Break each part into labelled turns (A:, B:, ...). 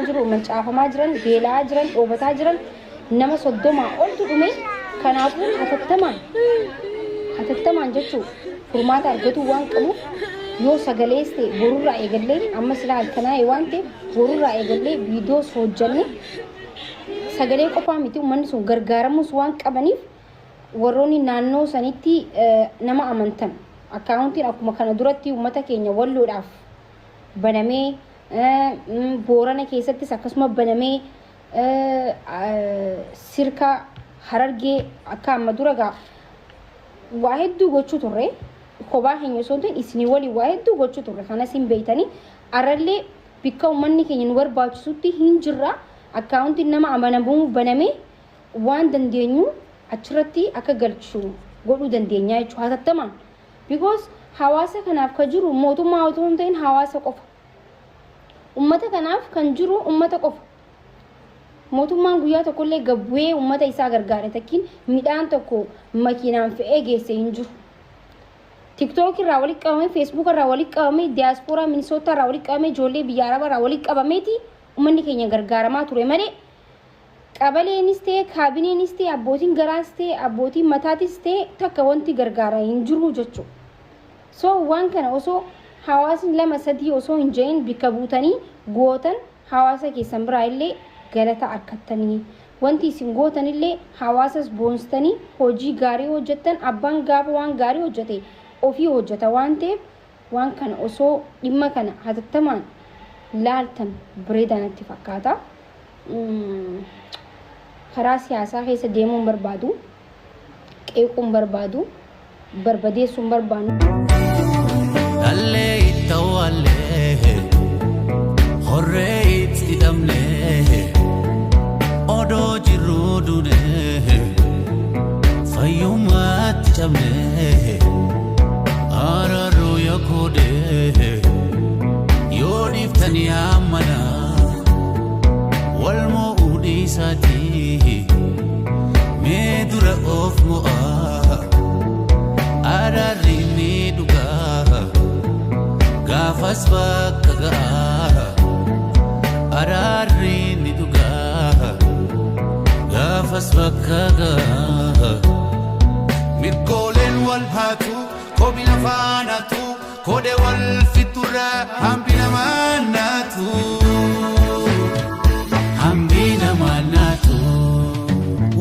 A: jiru, mancaafamaa jiran, beela'aa jiran, dhoobataa jiran, nama 30 oltu dhume. Kanaafuu hatattamaan hatattamaan jechuu furmaata argatuu waan qabuuf, yoo sagalees ta'e borurraa eegallee, amma silaa halkanaa'e waan ta'eef, borurraa eegallee viidiyoos hojjanne, sagalee qofaa miti, uummanni sun gargaaramus waan qabaniif, warroonni naannoo sanitti nama amantan, akkaawuntiin akkuma kana duratti uummata keenya Walloodhaaf banamee, Boorana keessattis akkasuma banamee, sirka Harargee akka amma dura gaa waa hedduu gochuu turre, kophaa keenya osoo hin ta'in isinii waliin waa hedduu gochuu turre, kanas hin beektanii. Arrallee bikka uummanni keenya nu barbaachisutti hin jirra. Akkaawuntiin nama amanamuu banamee waan dandeenyu achirratti akka galchu godhuu dandeenya jechuudha hatattamaan, because hawaasa kanaaf ka jiru mootummaa otoo hin ta'in hawaasa qofa. Ummata kanaaf kan jiru ummata qofa. Mootummaan guyyaa tokkollee gabbu'ee ummata isaa gargaare takkiin midhaan tokko makiinaan fe'ee geesse hin jiru. TikTok irraa walitti qabamee, Facebook irraa walitti qabamee, diyaaspooraa Minisootaa irraa walitti qabamee, ijoollee biyya Arabaa irraa walitti qabameeti uummanni keenya gargaaramaa ture malee, qabaleenis ta'e, kaabineenis ta'e, abbootiin garaas ta'e, abbootiin mataatis ta'e, takka wanti gargaara hin jiru jechuudha. So waan kana osoo hawaasni lama sadii osoo hin je'in bikka buutanii gootan, hawaasa keessan biraa illee galata arkattanii, wanti isin gootan illee hawaasas boonstanii, hojii gaarii hojjettan. Abbaan gaafa waan gaarii hojjete ofii hojjeta waan ta'eef, waan kana osoo dhimma kana hatattamaan laaltan bareedaa natti fakkaata. Karaa siyaasaa keessa deemuun barbaadu, qeequun barbaadu, barbadeessuun barbaadu.
B: Dhallee itti awwaallee, horree itti hidhamnee, odoo jirruu duunee, fayyummaatti cabnee, araaruu yakoodee, yoo dhiiftanii ammana wal mo'uu dhiisaatii, mee dura of mo'aa. Araarri ni dhugaa gaafas bakka ga'a. Araarri ni dhugaa gaafas bakka ga'a. Mirgooleen wal haatu, kobi lafaanatu, koode wal fixurra hambi namaa naatu. Hambi namaa naatu.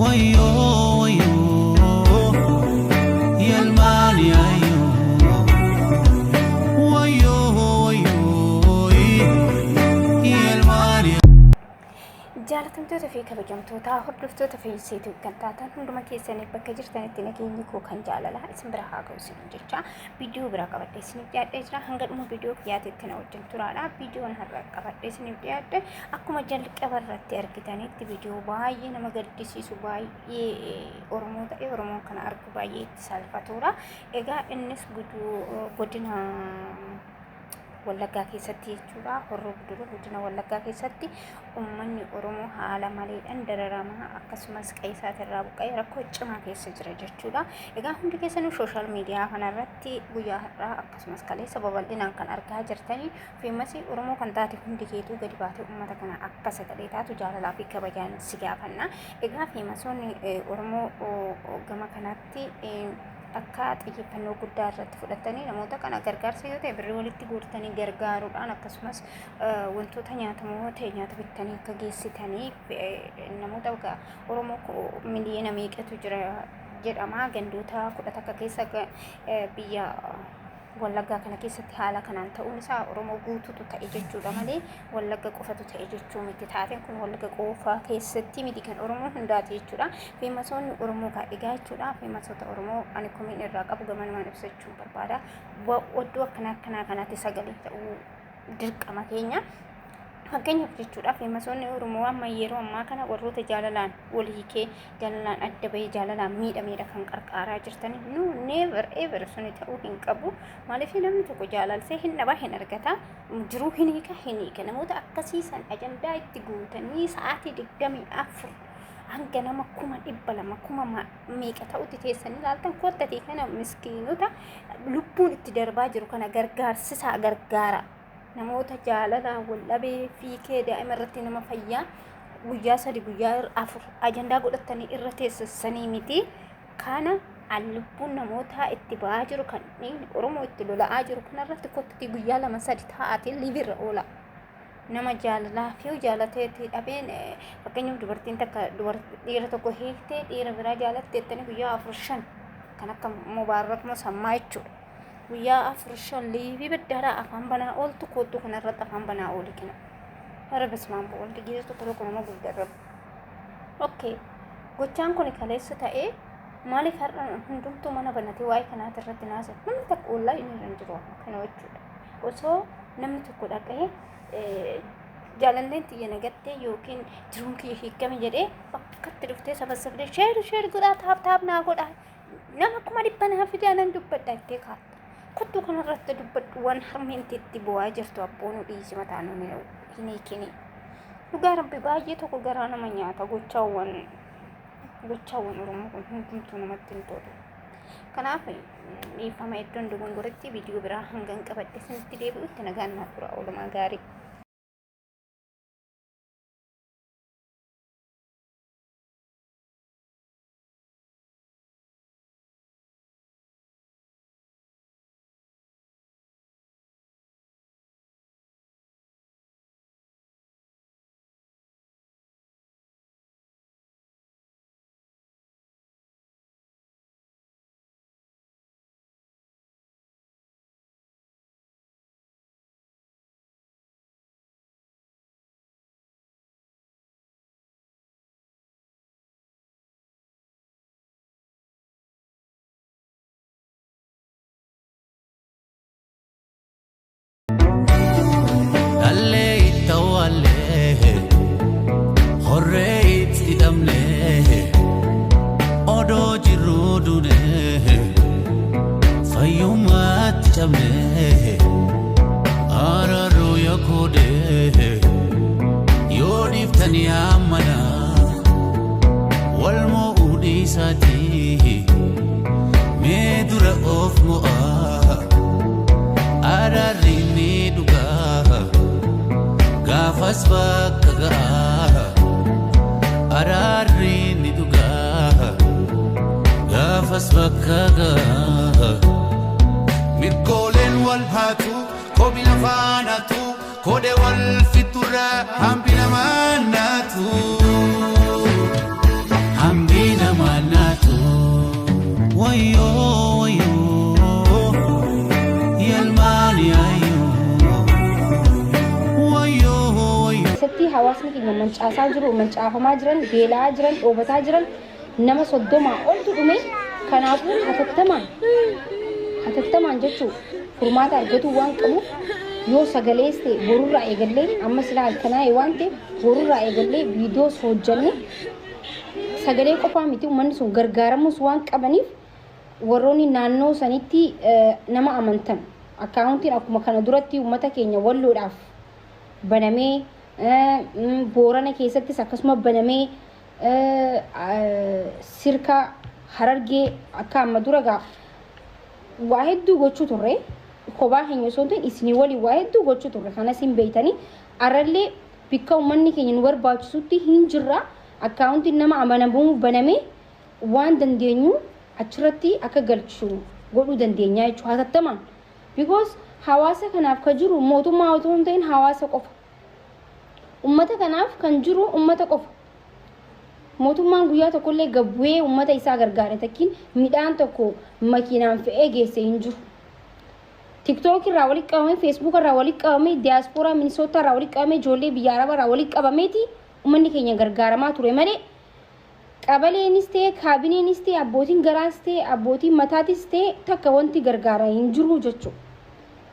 B: Wayyoo wayyoo, yalmaani ayyoo. Wayyoo wayyoo, yalmaani.
C: Jaalatamtoota fi kabajamtoota hordoftoota feesiitii kan taatan hunduma keessaniif, bakka jirtanitti nageenyi koo kan jaalalaa isin bira haa ga'u isiniin jecha, viidiyoo biraa qabadhee isiniif dhiyaadhee jira. Hanga dhuma viidiyoo kiyyaatitti na wajjin turaadha. Viidiyoon har'a qabadhee isiniif dhiyaadhe akkuma jalqaba irratti argitanitti viidiyoo baay'ee nama gaddisiisu, baay'ee Oromoo ta'e Oromoon kana argu baay'ee itti salphatudha. Egaa innis godina Wallaggaa keessatti jechuudha. Horroo Guduruu godina Wallaggaa keessatti uummanni Oromoo haala maleedhaan dararamaa, akkasumas qe'ee isaatirraa buqqa'ee rakkoo cimaa keessa jira jechuudha. Egaa hundi keessanuu social media kanarratti guyyaa har'aa akkasumas kaleessa babal'inaan kan argaa jirtanii, famous Oromoo kan taate hundi keetuu gadi baatee uummata kana akka sagalee taatu jaalalaa fi kabajaan si gaafanna. Egaa famousoonni Oromoo gama kanatti akka xiyyeeffannoo guddaa irratti fudhatanii namoota kana gargaarsa yoo ta'e birrii walitti guurtanii gargaaruudhaan, akkasumas wantoota nyaatamoo yoo ta'e nyaata bittanii akka geessitanii, namoota Oromoo miliyoona meeqatu jira jedhama, gandoota 11 keessa biyya Wallaggaa kana keessatti haala kanaan ta'uun isaa Oromoo guutuutu ta'e jechuudha malee Wallagga qofatu ta'e jechuu miti. Taateen kun Wallagga qofa keessatti miti, kan Oromoo hundaati jechuudha. Famousoonni Oromoo egaa jechuudha. Famousoota Oromoo ani komiin irraa qabu gamanumaan ibsachuu barbaada. Oddoo akkanaa akkanaa kanatti sagalee ta'uu dirqama keenya. Fakkeenyaaf jechuudha, famousoonni Oromoo amma yeroo ammaa kana warroota jaalalaan wal hiikee, jaalalaan adda bahee, jaalalaan miidhameedha kan qarqaaraa jirtan. No, never ever, suni ta'uu hin qabu. Maaliif? Namni tokko jaalalsee hin dhabaa, hin argata, jiruu hin hiika, hin hiika. Namoota akkasiisan ajandaa itti guutanii sa'aatii 24 hanga nama 200,000 kuma meeqa ta'utti teessanii ilaaltan. Kottatii kana miskiinota lubbuun itti darbaa jiru kana gargaarsisaa, gargaara. Namoota jaalalaan wal dhabee fiikee daa'ima irratti nama fayyaa guyyaa 3 guyyaa 4 ajandaa godhatanii irra teessisanii miti. Kana lubbuun namootaa itti ba'aa jiru, kan dhiigni Oromoo itti lola'aa jiru kanarratti kottutii guyyaa 2 3 taa'aatiin liivirra oola. Nama jaalalaa fi jaalateetti dhabeen, fakkeenyaaf dubartiin takka dhiira tokko hiiktee dhiira biraa jaalatte jettanii guyyaa 4 5 kan akka Mubaarak Musammaa jechuudha. Guyyaa 4 5 liivii baddaadhaa afaan banaa ooltu, kottu kanarratti afaan banaa ooli kina. Hara bismaan bo'oolti giza tokko tokko nama guddarra. Okay. Gochaan kun kaleessa ta'ee maaliif har'a hundumtuu mana banatee waa'ee kanaati irratti naasa? Namni takka ollaa inni irra hin jiru kana jechuudha. Osoo namni tokko dhaqee jaalalleen tiyya nagattee yookiin jiruun kiyya hiikkame jedhee bakkatti dhuftee sabassabdee share share godhaa, tap tap naa godhaa, nama 100,000 naa fidaa nan dubbadha jettee kaatta. Kottuu kanarratti dubbadhu, waan harmeen itti bu'aa jirtu abboon dhiisi mataa nuuni hin hiikini. Dhugaa Rabbi baay'ee tokko garaa nama nyaata, gochaawwan Oromoo kun hundumtuu namatti hin tolu. Kanaaf dhiifama iddoon dogongoretti, viidiyoo biraa hanga hin qabadhe isinitti deebi'utti nagaan naa tura, oolmaa gaarii.
B: Dhallee itti awwaallee, horree itti hidhamnee, odoo jirruu duunee, fayyummaatti cabnee, araaruu yakoodee yoo dhiiftanii ammana wal mo'uu dhiisaatii mee dura of mo'aa. Araarri ni dhugaa gaafas bakka ga'a. Araarri ni dhugaa gaafas bakka ga'a. Mirgooleen wal haatu, kobi lafaanatu, koode wal fixurra hambi namaa naatu. Hambi namaa naatu. Wayyoo wayyoo yalmaani ayyoo wayyoo wayyoo.
A: Keessatti hawaasni keenya mancaasaa jiru, mancaafamaa jiran, beela'aa jiran, dhoobataa jiran, nama 30 oltu dhume. Kanaafuu hatattamaan hatattamaan jechuun furmaata argatuu waan qabuuf, yoo sagalees ta'e borurraa eegallee, amma silaa halkanaa'e waan ta'eef borurraa eegallee viidiyoos hojjannee, sagalee qofaa miti, uummanni sun gargaaramus waan qabaniif, warroonni naannoo sanitti nama amantan akkaawuntiin akkuma kana duratti uummata keenya Walloodhaaf banamee, Boorana keessattis akkasuma banamee, sirka Harargee akka amma dura gaa waa hedduu gochuu turre, kophaa keenya osoo hin ta'in isinii waliin waa hedduu gochuu turre, kanas hin beeytanii. Arrallee bikka uummanni keenya nu barbaachisutti hin jirra. Akkaawuntiin nama amanamuu banamee waan dandeenyu achirratti akka galchu godhuu dandeenya jechuudha hatattamaan, because hawaasa kanaaf ka jiru mootummaa otoo hin ta'in hawaasa qofa. Ummata kanaaf kan jiru ummata qofa. Mootummaan guyyaa tokkollee gabbu'ee ummata isaa gargaare takkiin midhaan tokko makiinaan fe'ee geesse hin jiru. TikTok irraa walitti qabamee, Facebook irraa walitti qabamee, diyaaspooraa Minisootaa irraa walitti qabamee, ijoollee biyya Arabaa irraa walitti qabameeti uummanni keenya gargaaramaa ture malee, qabaleenis ta'e, kaabineenis ta'e, abbootiin garaas ta'e, abbootiin mataatis ta'e takka wanti gargaara hin jiru jechuudha.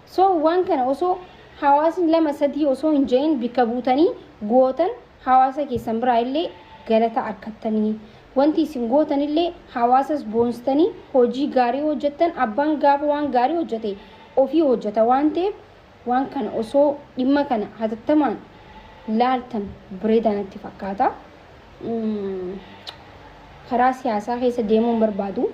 A: So waan kana osoo hawaasni lama sadii osoo hin jedhin bikka buutanii gootan, hawaasa keessan biraa illee galata argattanii, wanti isin gootan illee hawaasas boonstanii hojii gaarii hojjettan. Abbaan gaafa waan gaarii hojjete ofii hojjeta waan ta'eef, waan kana osoo dhimma kana hatattamaan laaltan bareedaa natti fakkaata. Karaa siyaasaa keessa deemuun barbaadu.